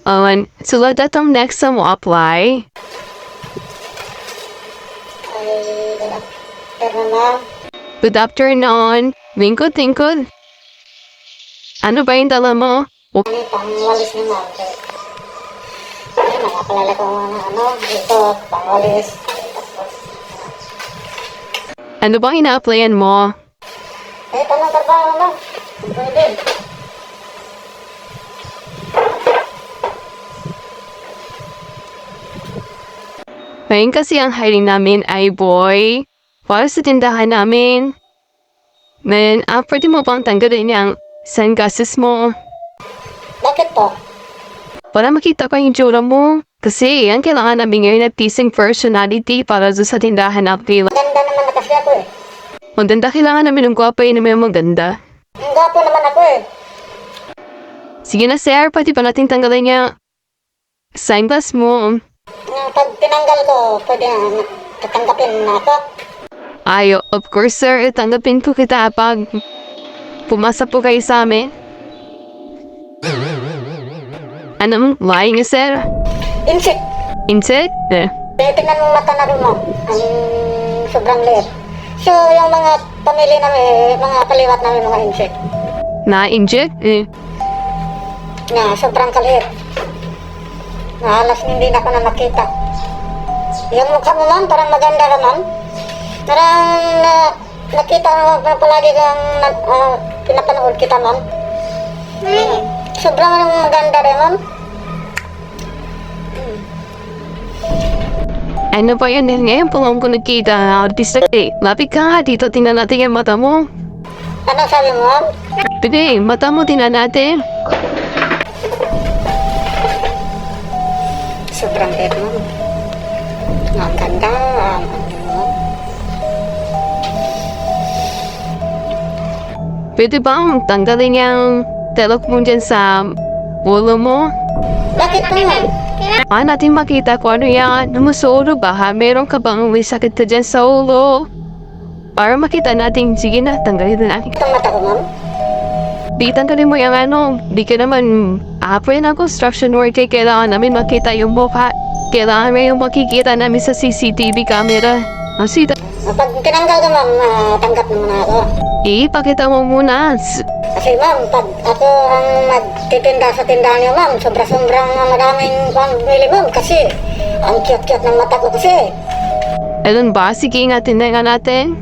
Awan, sulod atong next sa mo apply. Ay, good afternoon, ma'am. Good afternoon. Lingkod, lingkod. Ano ba yung dala mo? O, Ano yung pangwalis ni ma'am? Ay, nakakalala ko ng ano, dito, pangwalis. Tapos, ano bang ina-applyan mo? eh, tanong trabaho, ma'am. Kung pwede. Ngayon kasi ang hiring namin ay boy. Para sa tindahan namin. Ngayon, pwede mo bang tanggalin yung sunglasses mo? Bakit po? Para makita ko yung tsura mo. Kasi ang kailangan namin ngayon na pleasing personality para doon sa tindahan natin. Maganda naman na kasi ako eh. Maganda kailangan namin ng gwapa yun naman maganda. Ang gwapo naman ako eh. Sige na sir, pwede ba natin tanggalin yung sunglass mo? Nga, pag tinanggal ko, pwede na, tatanggapin na ako. Ay, of course sir, tanggapin ko kita pag pumasa po kayo sa amin. Anong lying niyo, sir? Insect. Insect? Eh. Eh, tingnan mo mata na rin, ma'am. Ang sobrang liit. So, yung mga pamilya namin, mga kaliwat namin, mga insect. Na-inject? Eh. Na sobrang kaliit. Na halos hindi na ako na makita. Yung mukha mo, ma'am, parang maganda ka, ma'am. Parang nakita mo na palagi kang pinapanood kita, ma'am. Sobrang maganda rin, ma'am. Ano ba yun? Ngayon pa lang ko nakita. Artista eh. Lapit ka nga dito, tingnan natin yung mata mo. Ano sabi mo, ma'am? Pwede, mata mo tingnan natin. Sobrang liit, ma'am. Ang ganda. Ang ano, ma'am. Pwede ba tanggalin yung telok mo dyan sa ulo mo? Bakit po, ma'am? Natin makita kung ano yan. Ano mo sa ulo ba? Ha? Meron ka bang may sakit ka dyan sa ulo? Para makita natin, sige na, tanggalin na natin. Itong mata ko, ma'am? Di tanggalin mo yung ano, di ka naman, apre ng construction worker, kailangan namin makita yung mukha. Kailangan may yung makikita namin sa CCTV camera. Kasi, Pag tinanggal ko, ma'am, tanggap naman ako. ipakita mo muna. Kasi ma'am, pag ako ang magtitinda sa tindahan niyo, ma'am, sobra-sobrang maraming pambili, ma'am, kasi ang cute-cute ng mata ko kasi. Ayun ba? Sige nga, tingnan nga natin.